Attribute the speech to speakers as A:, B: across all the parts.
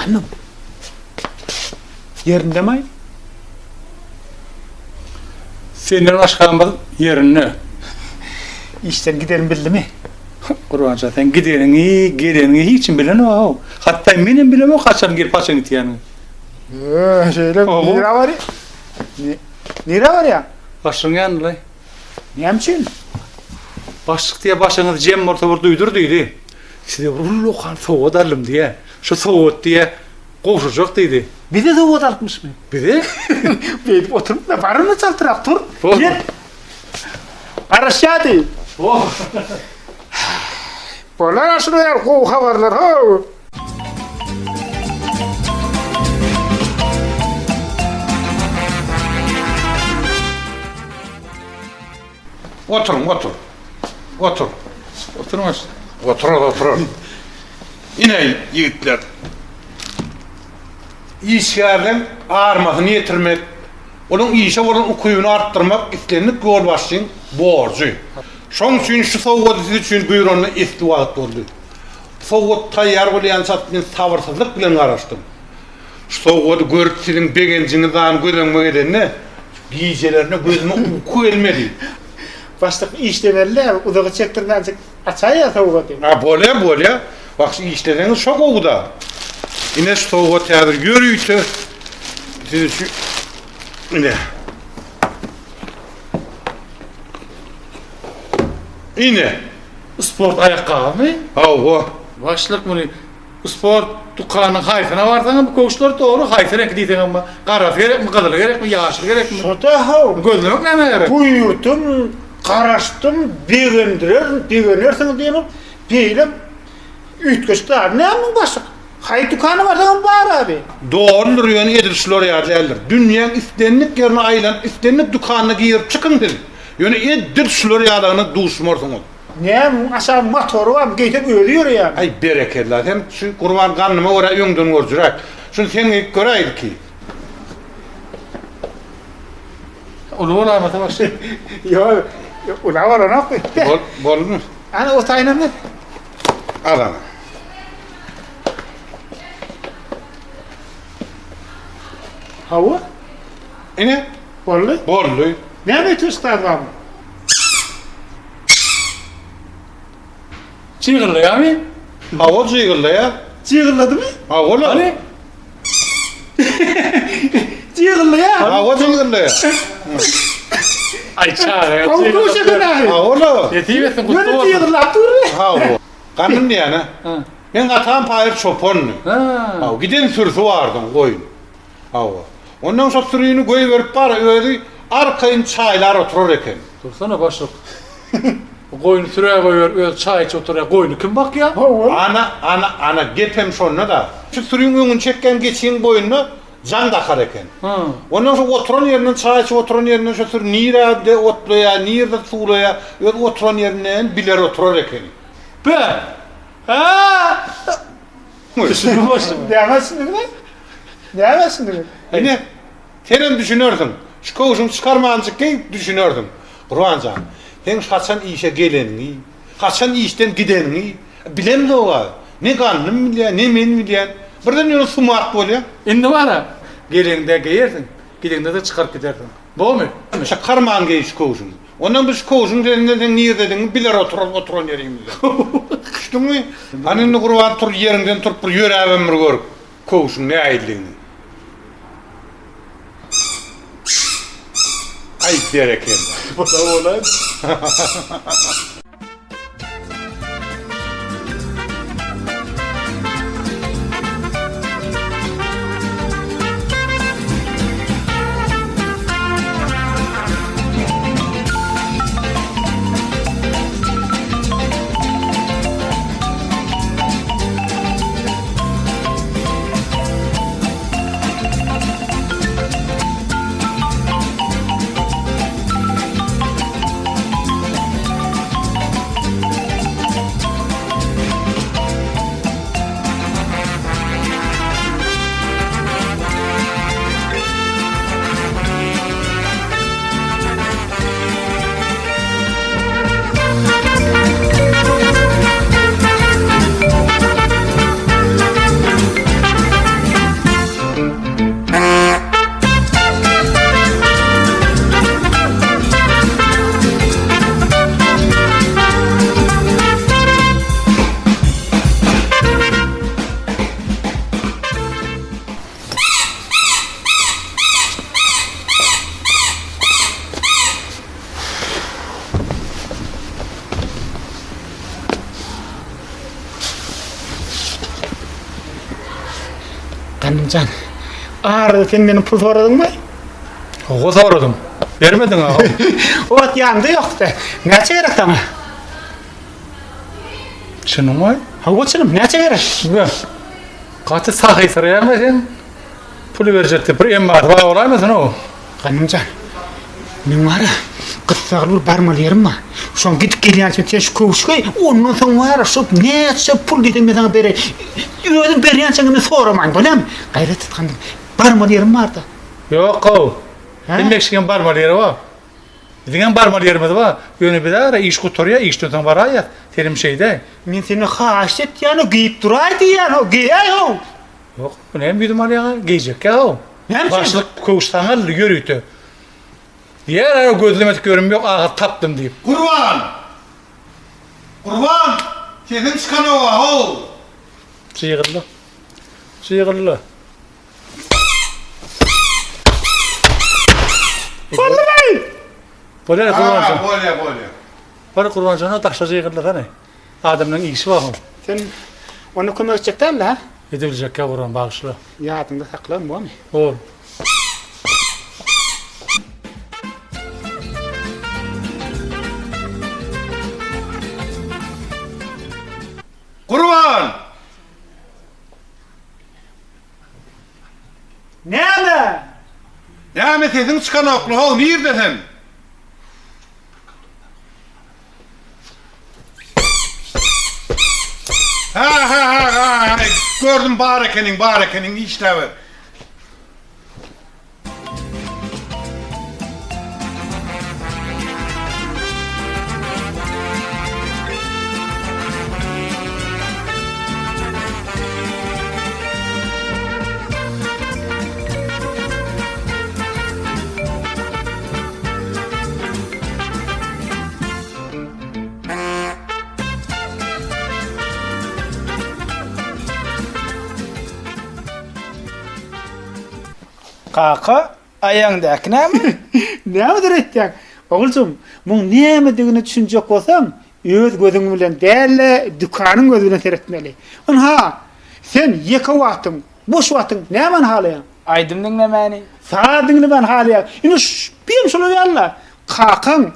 A: Gandym. Ýerindemi-aý?
B: Senden başgamyz ýerinde.
A: Işden gidenim bildimi?
B: Gurbanjan, sen gideniňi, geleniňi hiç kim bilenok-ow. Hatda menem bilemok haçan gelip, haçan gitýäniňi.
A: Hö, şeýle nirä barýaň? Nirä barýaň?
B: Başlygyň ýanyna-laý.
A: Näme üçin?
B: Başlyk diýýär, başyňyz jem bolsa bir duýdur diýdi. Size bir ullakan sowgat aldym diýýär. Şu sowgat diýýär, gowşurjak diýdi.
A: Bize sowgat alypmyşmy?
B: Bize?
A: Beýdip oturyp, baryny çaltrak tur. Ýet. Garaşýardy. Bolar şular ýaly gowy habarlar how.
C: Oturyň, otur. Otur.
B: Oturmaş.
C: Oturar, oturar. Ine, ýigitler. Işgärleň armasyny ýetirmek, Onuň işe bolan ukybyny artdyrmak islendik ýolbaşçyň borjy. Şoň üçin şu sowgady siz üçin buýranyna esli wagt boldy. Bu sowgat taýýar bolýança men sabyrsyzlyk bilen garaşdym. Şu sowgady görüp siziň begenjiňiz zany göz öňüme gelende, gijelerine gözüme uky gelmedi.
A: Başlyk işlemeli däl, uzaga çekdirmänjik Açaýýa sowgady.
C: A bolýa bolýa. Wah şu işleseňiz şo gowuda. Ine şu sowgat häzir ýörite siz üçin ine. Ine.
B: Sport aýakgabymy?
C: Hawa.
B: Başlyk muny sport dükanynyň haýsyna barsaňam bu köwüşler dogry, haýsy reňki diýseňem bar. Garasy gerekmi, gyzyly gerekmi, ýaşyly gerekmi?
A: Şo-da how.
B: Gözlemek nämä gerek?
A: Buýurdym, Garaşdym, begendirerin, begenersiňiz diýemok. Beýle üýtgeşik zady näme muň başlyk? Haý dükana barsaňam bar abi.
C: Dogrudyr ýöne edil şular ýaly däldir. Dünýäň islendik ýerine aýlanyp islendik dükanyna girip çykyň siz. Ýöne edil şular ýalygyna duşmarsyňyz.
A: Näme muň aşagy motory barmy geýseň özi ýöreýärmi?
C: Aý berekella sen şu Gurban gandyma görä öňden görüjiräk. Şuny sen geýip göräý ilki.
B: Uly bolaýmasa başga.
A: Ýok, uly bolanok.
C: Bol, bolmy?
A: Ana o taýynam ber.
C: Al ana.
A: Hawa.
C: Ine.
A: Boldy.
C: Boldy.
A: Näme etmiş barmy?
B: Jygyllaýarmy?
C: Hawa jygyllaýar.
A: Jygylladymy?
C: Hawa.
B: Hany?
A: Jygyllaýar.
C: Hawa jygyllaýar.
B: Aý çaga.
A: Gowy köwüş eken abi.
C: Hawa.
B: Nesip etsin gutly
A: Ýöne
B: bolsun.
A: jygyllap dur.
C: Hawa. Gandym diýýän-ä. Meň atam paýyr çopandy. Hawa, giden sürüsi bardy oň, goýun. Hawa. Ondan şo sürini goýberip bar, özi arkaýyn çaýlar oturar eken.
B: Dursana başlyk. Bu goýny sürä goýberip özi çaý içip oturýar. Goýny kim bakýar?
A: Hawa.
C: Ana, ana, ana, gepem şonda-da. Şu süriň öňüni çekýän geçiň boýnuna jaň dakar eken. Ondan şo oturan ýerinden, çaý içip oturan ýerinden şo süri nirede otlaýar, nirede suwlaýar, özi oturan ýerinden biler oturar ekeni.
B: Be! Hä! Düşündim başlyk.
A: Näme düşündiňiz? Näme düşündiňiz?
C: Ine, senem düşünersiň. Şu köwşüňi çykarmanjyk geý, düşünersiň. Gurban jan, seň haçan işe geleniňi, haçan işden gideniňi bilemzog-a. Ne Gandym bilýär, ne men bilýän. Birden ýöne sumat bolýaň.
B: Indi bar-a, geleňde geýersiň, gideňde-de çykaryp gidersiň. Bormy?
C: Çykarman geý şu köwşüňi. Ondan biz şu köwşüň sesinden seň nirdedigiňi biler oturarys oturan ýerimizden. Düşdüňmi? Hany indi Gurban tur ýeriňden turup bir ýöräbem bir gör köwşüň nähilidigini. Aý berekella.
B: Bola bolaý.
A: Gandym jan, arada sen menden pul soradyňmy?
B: Hawa soradym. Bermediň aga.
A: O wagt ýanymda ýokdy. Näçe gerek saňa?
B: Çynyňmy?
A: Hawa çynym, näçe gerek?
B: Be. Gaty sahysyraýaňmy sen? Puly berjek diýip bir emmasy bar bolaýmasyn o?
A: Gandym jan, meň bar-a, gyssagly bir barmaly ýerim bar. Şoň gidip gelýänçä sen şu köwşi geý, ondan soň bar-a şu näçe pul diýseň men saňa bereýin. Özüň berýänçäň men soramaýyn, bolýamy? Gaýrat et Gandym, barmaly ýerim bar-da.
B: Ýok-ow. Hemmeşiňem barmaly ýeri bar. Biziňem barmaly ýerimiz bar. Ýöne biz ara iş gutarýar, işden soň baraýýas. Senem şeýdäý.
A: Men senden haýyşt etýän-ow, geýip duraý diýýän-ow, geýäý-how!
B: Ýok, bu näme ýüzüm alýaň-a? Geýjekkä-how.
A: Näme üçin?
B: Başlyk köwüş saňa aldy ýörite. Diýer-ä, gözlemedik ýerim ýok, ahyr tapdym diýip.
C: Gurban! Gurban! Sesiň çykanok-a-how!
B: Jygyldy. Jygyldy.
A: Boldumy?
B: Bolýar Gurbanjan.
C: Ha, bolýar, bolýar.
B: Bar Gurbanjana daşa jygyllasana. Adamlaryň işi bar.
A: Sen onda kömek etjek däl-de, ha?
B: Edebiljekkä Gurban, bagyşla.
A: Ýadyňda saklan, bormy?
B: Bor.
C: Gurban!
A: Näme?
C: Näme sesiň çykanokly how nirde sen? Ha ha ha ha ha gördüm bar ekeniň bar ekeniň işläber.
D: Kaka, aýaňdaky näme?
A: Nämedir öýtýäň? Oguljygym, muň nämedigine düşünjek bolsaň, öz gözüň bilen däl-de, dükanyň gözi bilen seretmeli. Ynha, sen ýeke wagtyň, boş wagtyň nämäni halaýaň?
D: Aýdym diňlemäni.
A: Saz diňlemäni halaýaň. Ine, birem şolar ýaly-la. Kakaň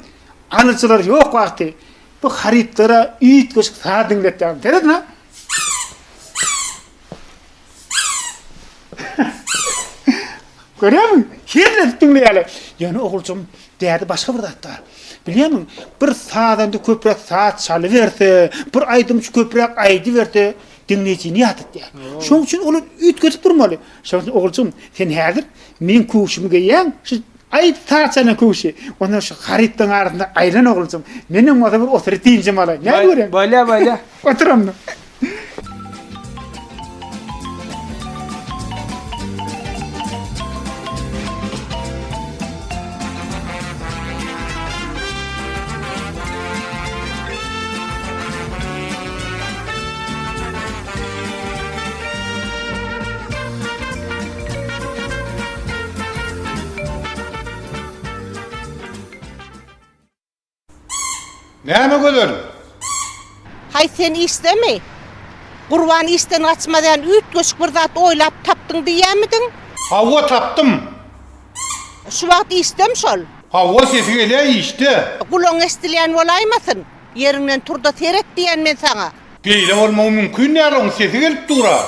A: alyjylar ýok wagty bu harytlara üýtgeşik saz diňletýär. Seret-ä. Görýärmiň? Hezil edip diňleýärler. Ýöne oguljygym, däde başga bir zat bar. Bilýärmiň, bir sazanda köpräk saz çalyberse, bir aýdymçy köpräk aýdyberse, diňleýjini ýadatýar. Şonuň üçin olar üýtgedip durmaly. Şonuň üçin oguljygym, sen häzir meň köwşümi geýýäň, şu aýt saz çalýan köwşi. Ondan şu harytlaryň arasynda aýlan oguljygym. Menem bolsa bir oturyp dynjym alaýyn. Näme görýäň?
D: Bolýar, bolýar.
A: Otur onda.
C: Näme gözel?
E: Haý sen işdemi? Gurban işden gaçmaz ýaly üýtgeşik bir zat oýlap tapdyň diýýämidiň?
C: Hawa tapdym.
E: Şu wagt işdemi şol?
C: Hawa sesi gelýä işde.
E: Gulagyň eşdilýän bolaýmasyn? Ýeriňden turda seret diýýän men saňa.
C: Beýle bolmagy mümkin däl oň sesi gelip dura.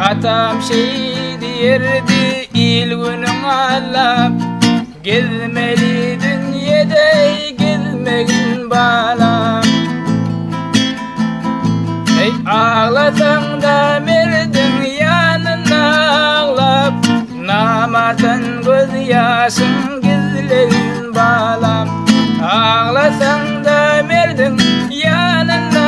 D: Atam şeý diýerdi il-günüň aldap, Gezmeli dünýede gezmegin balam. Eý aglasaň-da merdiň. ýaşyň gizlegin balam. Aglasaň-da merdiň ýanynda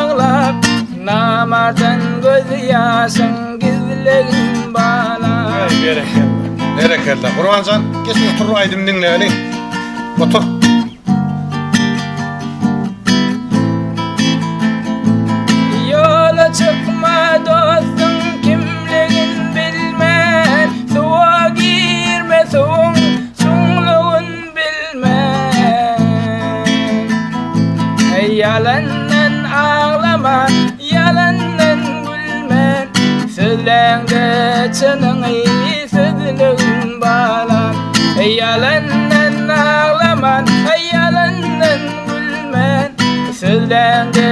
D: aglap, Namardan göz ýaşyň gizlegin balam.
B: Aý berekella.
C: Berekella. Gurbanjan, geç otur aýdym diňläliň. Otur.
D: Ýola çykma dostuň kimligin bilmän, Suwa girme suwuň çuňlugyn bilmän. Ýalandan aglama, ýalandan gülme, Sözläňde çynyňy sözlegin balam. Ýalandan aglaman, ýalandan gülmän, Sözläňde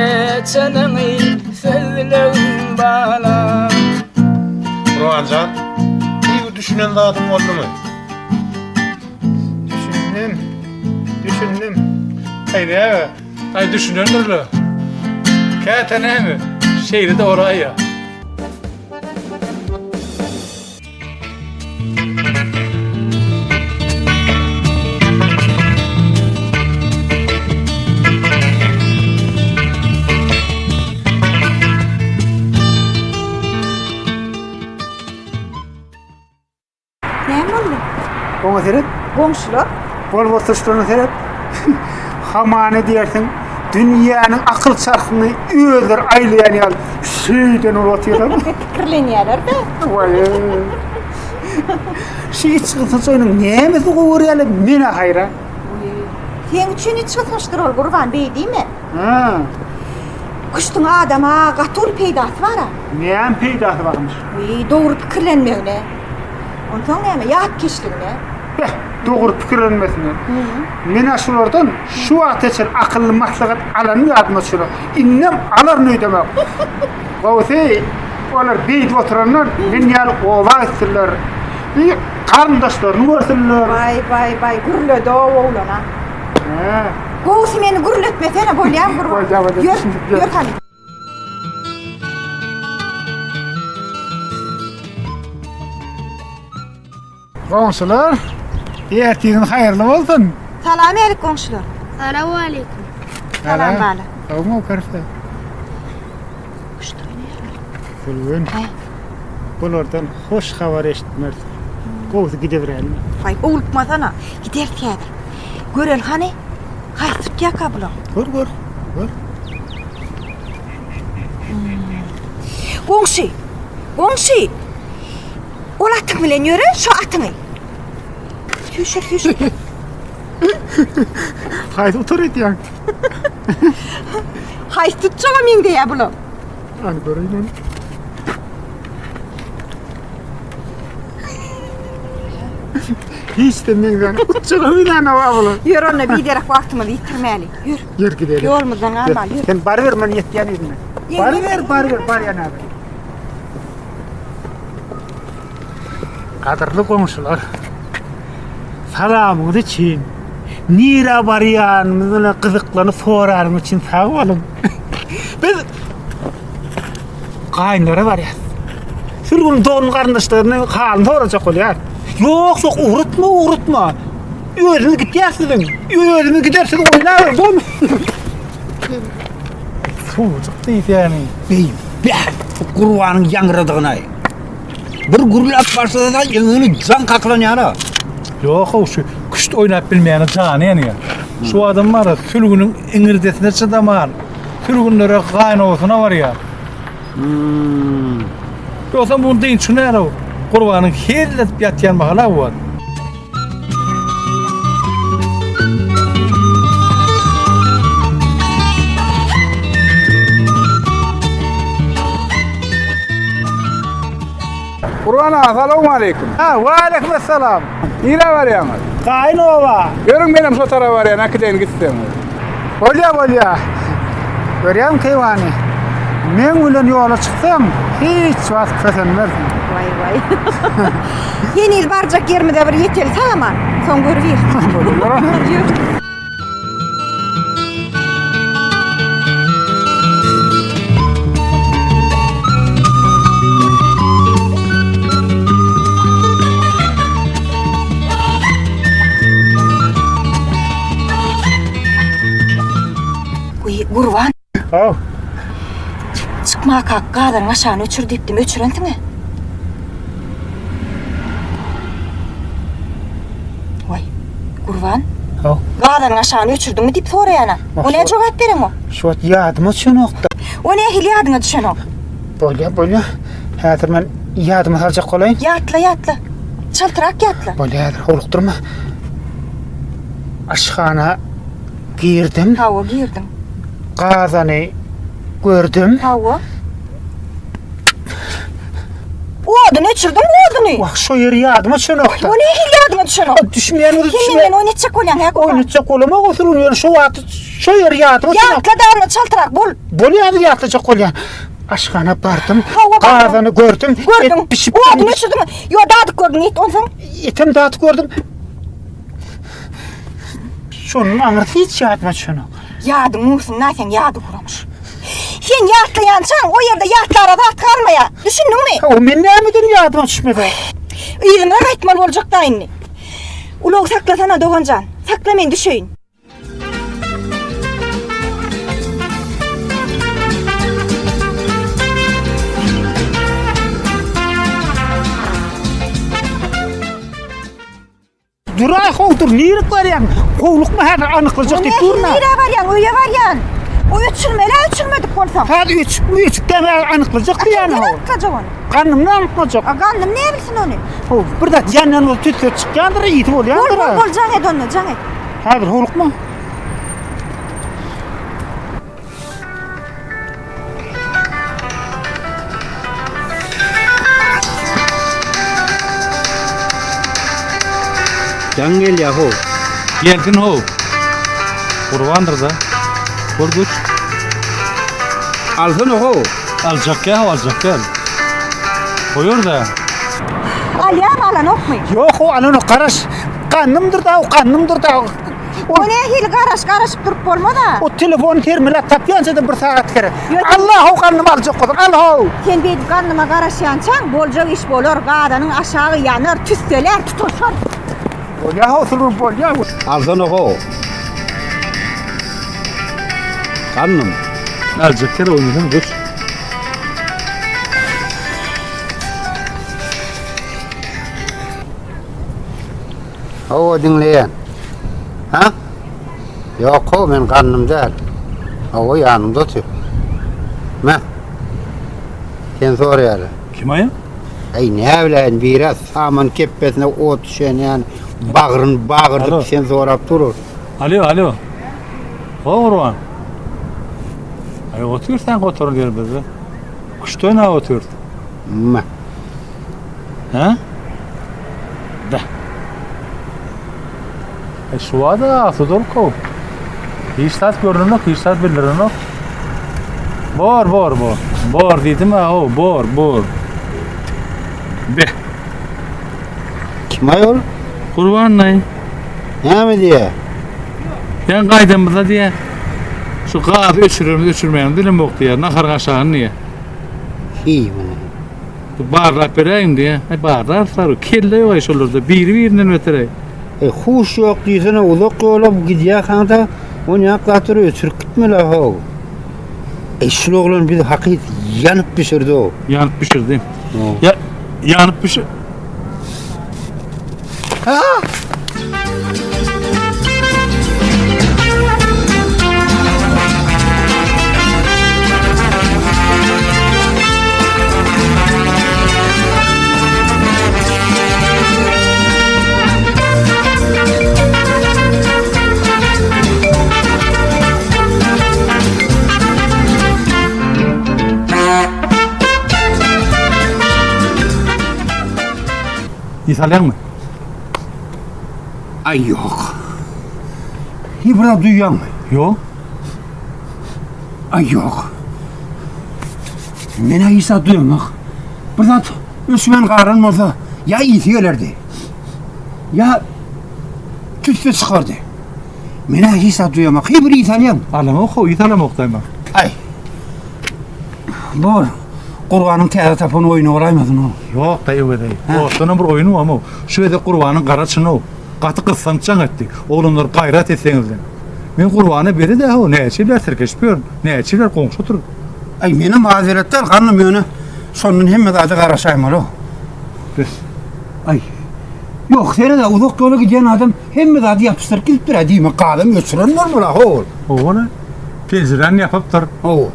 D: çynyňy sözlegin balam.
C: Gurbanjan, bir düşünen zadyň boldumy?
A: Düşündim. Düşündim.
B: Aý näme? Aý düşünendirle. Käte näme? Şeýle-de bolaýýa.
E: Näme boldy?
A: Oňa seret.
E: Goňşular.
A: Bolup oturyşlaryna seret. Hamana diýersiň, dünýäniň akyl çarhyny özleri aýlaýan ýaly şeýden bolup otyrlar.
E: Pikirlenýärler-de.
A: Waý. Şu içgysgynç oýnuň nämesini gowy görýärler, men-ä haýran.
E: Seň üçin içgysgynçdyr ol, Gurban, beý diýme.
A: Hä.
E: Küştüň adama gaty uly peýdasy bar-a.
A: Näme peýdasy barmyş?
E: Wiý, dogry pikirlenmegine. Onsoň näme, ýatkeşligine.
A: Beh, dogry pikirlenmesine. Men-ä şulardan şu wagta çenli akylly maslahat alanym ýadyma düşenok. Indem alaryn öýdemok. Gowusy, olar beýdip oturanlar men ýaly oba gitsinler. Bir garyndaşlaryny görsünler.
E: Baý, baý, baý, gürledi-ow oglan-a.
A: Hä.
E: Gowusy meni gürletmesene, bolýamy Gurban?
A: Bolýar, bolýar.
E: Ýör, ýör hany.
A: Goňşular, ertiriň haýyrly bolsun.
E: Salam älik goňşular.
F: Salawaleýkim.
E: Salam bala.
A: Sagmy körpe?
E: Küşt oýnaýarlar.
A: Sülgün. Bulardan hoş habar eşitmeris. Gowusy gidebiräýeli.
E: Waý, owlukmasana. Gideris häzir. Göreli hany, haýsy tutýarka bular?
A: Gör, gör, gör.
E: Goňşy, goňşy! Ol atyň bilen ýöre, şo atyňy. Süýşür, süýşür.
A: Haýsy utar edýäň?
E: Haýsy tutjaga meňzeýär bular?
A: Hany göreýin ony. Hiç-de meňzän utjaga bilen hawa bular.
E: Ýör onda biderek wagtymyzy ýitirmäli. Ýör.
A: Ýör gidelim.
E: Ýolumyzdan galmaly, ýör.
A: Sen baryber, men ýetýän yzyna. Baryber, baryber, barýan häzir. Gadyrly goňşular, salamyňyz üçin, nirä barýanymyz bilen gyzyklanyp soranyňyz üçin sag boluň. Biz gaýynlara barýas. Sülgün dogan garyndaşlarynyň halyny sorajak bolýar. Ýok, ýok, ugratma, ugratma. Özümiz gitýäs siziň. Özümiz gider siz oýnaber, bom.
B: Suwjuk diýseňi.
G: Beý, bäh, bu Gurbanyň ýaňradygyna-aý. Bir gürläp başlasa eňegine jaň kakylan ýaly.
B: Ýok-ow, şu küşt oýnap bilmeýäne jany ýanýar. Şu adam bar-a, sülgüniň iňirdesine çydaman, sülgünlere gaýynobasyna barýar. Ýogsam bu dynç günä-ow, Gurbanyň hezil edip ýatýan mahaly-a bu wagt.
H: Gurban aga, salowmaleýkim.
A: Ha, waleýkim essalam.
H: Nirä barýaňyz?
A: Gaýyn oba.
H: Ýörüň menem şo tarapa barýan, äkideýin gitseňiz.
A: Bolýa, bolýa. Görýäňmi keýwany? Meň bilen ýola çyksaň, hiç wagt kösenmersiň.
E: Waý, waý. Heniz barjak ýerimize bir ýeteli sag-aman, soň görübiris. Ýör.
F: Çykmakak gazanyň aşagyny öçür diýipdim, öçürensiň-ä. Waý, Gurban.
A: Haw.
F: Gazanyň aşagyny öçürdiňmi diýip soraýan-a. O nä jogap bereňok?
A: Şu wagt ýadyma düşenok-da.
F: O nähili ýadyňa düşenok?
A: Bolýa, bolýa. Häzir men ýadyma saljak bolaýyn.
F: Ýatla, ýatla. Çaltrak ýatla.
A: Bolýa, häzir howlukdyrma. Aşhana girdim.
F: Hawa, girdiň.
A: Gazany gördüm.
F: Hawa. Oduny öçürdiňmi, oduny?
A: Wah, şo ýeri ýadyma düşenok-da.
F: O nähili ýadyňa düşenok?
A: Düşmeýän bolsa
F: Sen
A: düşmeýän.
F: menden oýun etjek bolýaň, hä, Gurban?
A: Oýun etjek bolamok, oturyň ýöne şo wagt şo ýeri ýadyma düşenok.
F: Ýatla-da onda çaltrak bol.
A: Bolýa, häzir ýatlajak bolýan. Aşhana bardym.
F: Hawa, bardym.
A: Gazany gördüm.
F: Gördüň.
A: Et bişip
F: Oduny öçürdiňmi? Ýo, dadyp gördüň, et onsoň.
A: Etem dadyp gördüm. Şonuň aňyrsy hiç ýadyma düşenok.
F: Ýadyň gursun-da seň ýady guramyş. Sen ýatlaýançaň o ýerde ýatlara zat galmaýar. Düşündiňmi?
A: Hawa, men nämeden ýadyma düşmedi?
F: Yzymyza gaýtmaly boljak-da indi. Ulagy saklasana, dogan jan. Sakla men düşeýin.
A: Duraý how dur, nirek barýaň? Howlukma häzir anyklajak diýip durma.
F: Nirä barýaň? Öýe barýan. O öçürmeli, öçürmedik bolsaň.
A: Häzir öçüpmi, öçüp dämi anyklajak diýýän
F: how.
A: Kimden
F: anyklajak ony?
A: Gandymdan anyklajak.
F: A gandym näme bilsin ony?
A: How, bir zat ýanýan bolup tüsse çykýandyr, ysy bolýandyr.
F: Bol, bol, bol, jaň et onda, jaň et.
A: Häzir howlukma.
G: Jaň gelýär how.
B: Gelsin how. Gurbandyr-da. Bol güç.
G: Alsana how.
B: Aljak gel how, aljak gel. Goýar-da.
F: Alýarmy, alanokmy?
A: Ýok how, alanok, garaş. Gandymdyr da, gandymdyr da.
F: O nähili garaş, garaşyp durup bolmaz-a.
A: O telefony termelap tapýança-da bir sagat gerek.
F: Ýok.
A: Alla-how gandymy aljak bolsaň, al-how!
F: Sen beýdip gandyma garaşýançaň, boljak iş bolar, gazanyň aşagy ýanar, tüsselär, tutaşar.
A: Bolýa-how, Sülgün, bolýa.
G: Alsana-how. Gandym.
B: Aljak ýer oýnasaň, geç.
G: Hawa, diňleýän. Hä? Ýok-how, men gandym däl. Hawa, ýanymda otyr. Me. Seni soraýarlar.
B: Kim aýa?
G: Äý, näbiläýin, biri saman kepbesine ot düşen ýaly bagryny bagyrdyp seni sorap dur.
B: Alýo, alýo. Ho, Gurban. Aý, otyr sen oturan ýerimizde. Küşt oýnap otyrys.
G: Me.
B: Hä? Da. E şu wada asudalyk-ow. Hiç zat görnenok, hiç zat bildirenok. Bor, bor, bor. Bor diýdim-ä, how, bor, bor. Be.
G: Kim aý ol?
B: Gurban daýy.
G: Näme diýýär?
B: Sen gaýdanymyzda diýýär. Şu gazy öçürerimiz, öçürmämizi bilemok diýýär. Naharyň aşagyny diýýär.
G: Hiý, muny.
B: Barlap beräýiň diýýä. Aý barlaryslar, kelle ýok-aý şolarda, biri-birinden beter-aý.
G: Eý, huş ýok diýsene, uzak ýola gidýärkaň-da, onýak zatlary öçürip gitmeli-how. Eý, şul oglan bizi hakyt ýanyp bişirdi-ow.
B: Ýanyp bişirdi. Ýa, ýanyp bişir.
G: Ha!
B: Ys alýaňmy?
G: Aý ýok. Hiý bir zat duýýaňmy?
B: Ýok.
G: Aý ýok. Men-ä hiç zat duýamok. Bir zat öçmän galan bolsa, ýa ysy gelerdi, ýa tüsse çykardy. Men-ä hiç zat duýamok. Hiý bir ys alýaňmy?
B: Alamok-how, ys alamok daýma.
G: Aý. Bor. Gurbanyň täze tapan oýny bolaýmasyn o?
B: Ýok daýy öwezeý. Otdanam bir oýny barmy? Şu gezek Gurbanyň gara çyny-ow. Gaty gyssanç jaň etdi. Oglanlar gaýrat etseňizläň. Men Gurbana beri-dä-how, näçe ýyllar tirkeşip ýörün, näçe ýyllar goňşy oturyp.
G: Aý, menem az belet däl, gandym ýöne şondan hemme zada garaşaýmaly.
B: Bes.
G: Aý. Ýok, seret-ä, uzak ýola gidýän adam hemme zady ýapyşdyryp gidipdir-ä, diýmek, gazam öçüren bolmaly-a, ho-ol.
B: Hawa-la. Penjiräni ýapypdyr.
G: Hawa.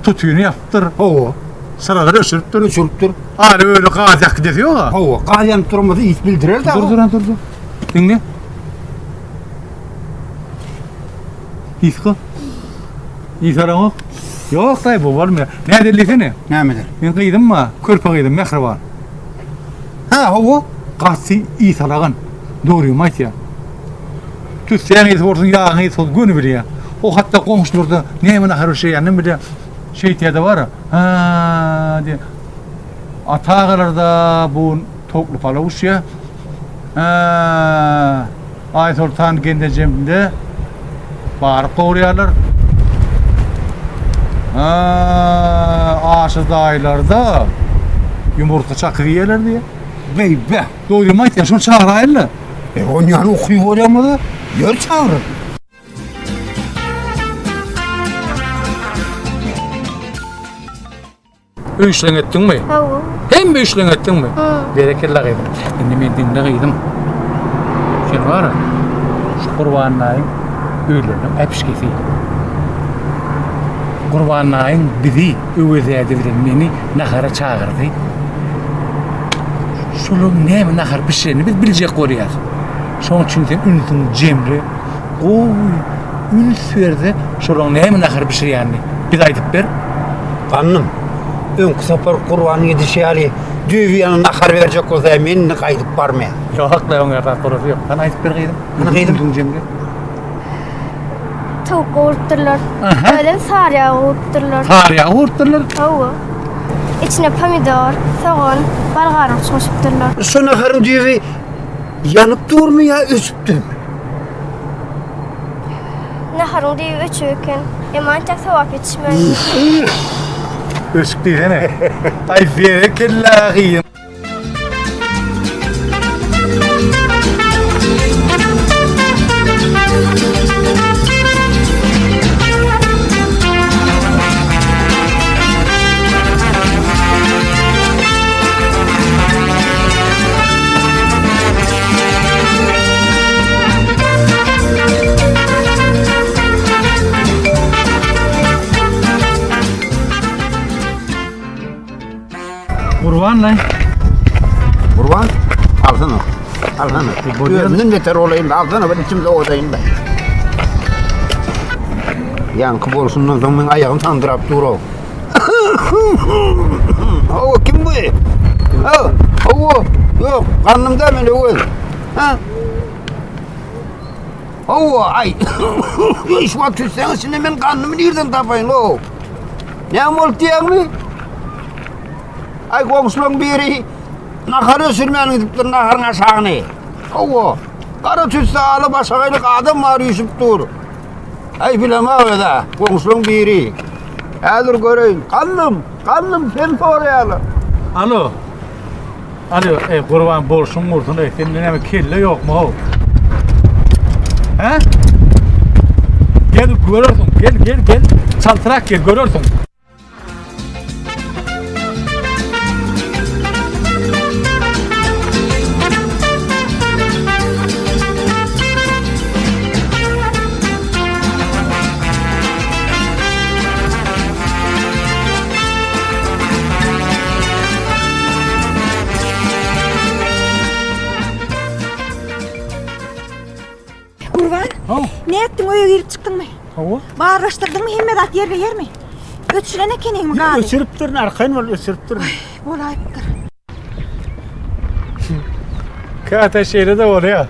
B: Tutyny ýapypdyr.
G: Hawa.
B: Çyralary öçüripdir.
G: Öçüripdir.
B: Aly öli gaz ýakydasy ýog-a.
G: Hawa, gaz ýanyp duran bolsa ys bildirer-dä.
B: Dur, dur, dur, dur. Diňle. Ysga. Ys alaňok. Ýok, daýy, bu bolmaýar. Nädeli diýsene?
G: Nämedir?
B: Meň gyzym bar, körpe gyzym, mähriban.
G: Hä, hawa.
B: Gaty ys alagan. Dogrymy aýtýan. Tüssäň ysy bolsun, ýagyň ysy bolsun, göni bilýär. O hatda goňşularda näme nahar bişirýäninem bilýär. Şeýtýär-de bar-a, Hä, diýýär. Ata agalarda bu towukly palaw bişýär. Hä, Aýsoltan gelnejemde balyk gowurýarlar. Hä, Aşyr daýylarda ýumurtga çakyr iýerler diýýär.
G: Beý-be!
B: Dogrymy aýtýan, şony çagyraýyn-la.
G: E, onýan uky bolýamyz-a, ýör çagyr.
B: Öý işleňi etdiňmi?
I: Hawa.
B: Hemme işleňi etdiňmi? Berekella gyzym. Indi meni diňle gyzym. Sen bar-a, şu Gurban daýyň öýleriniň äpişgesi. Gurban daýyň bizi Öwez däde bilen meni nahara çagyrdy. Şolaryň näme nahar bişirenini biz biljek bolýas. Şonuň üçin sen ünsüňi jemle, gowy üns ber-de, şolaryň näme nahar bişirýänini bize aýdyp ber.
G: Gandym, öňki sapar Gurbanyň edişi ýaly düýbi ýaly nahar berjek bolsa, men indi gaýdyp barmaýan.
B: Ýok-la, oňa zat bolasy ýok. Hany aýdyp ber gyzym.
G: Hany gyzym.
B: Ünsüňi jemle.
I: Towuk gowrupdyrlar. Özem sary ýag gowrupdyrlar.
B: Sary ýag gowrupdyrlar?
I: Hawa. Içine pomidor, sogan, balgargyç goşupdyrlar.
G: Şu naharyň düýbi ýanyp durmy ýa öçüpdirmi?
I: Naharyň düýbi öçük eken. Emma entek sowap ýetişmändir.
B: Öçük diýsene. Aý berekella gyzym. Gurban lan.
G: Gurban alsana. Alsana. Özünden beter bolaýyn da alsana bir içim sowadaýyn da. Ýaňky bolşundan soň meň aýagym sandyrap dur-ow. Hawa, kim bu? Ha, hawa, ýok, gandym-da men Öwez. Ha? Hawa, aý. Şu wagt tüssäň içinde men gandymy nirden tapaýyn, how? Näme bolup diýýäňmi? Aý, goňşularyň biri nahar öçürmän gidipdir naharyň aşagyny. Hawa, gara tüsse ala başagaýlyk adam bar üýşüp dur. Aý, bilemok öz-ä, goňşularyň biri. Häzir göreýin. Gandym, gandym, seni soraýarlar.
B: Alo. Alo, eý Gurban bolşuň gursun, eý sende näme kelle ýokmy how? Hä? Gel görersiň, gel gel gel. Çaltrak gel görersiň.
F: Gurban, nätdiň öýe girip çykdyňmy?
A: Hawa.
F: Barlaşdyrdyňmy hemme zat ýerbe ýermi? Öçüren ekeniňmi gazy?
A: Öçüripdirin, arkaýyn bol, öçüripdirin.
F: Bolaýypdyr.
B: Käte şeýle-de bolýar.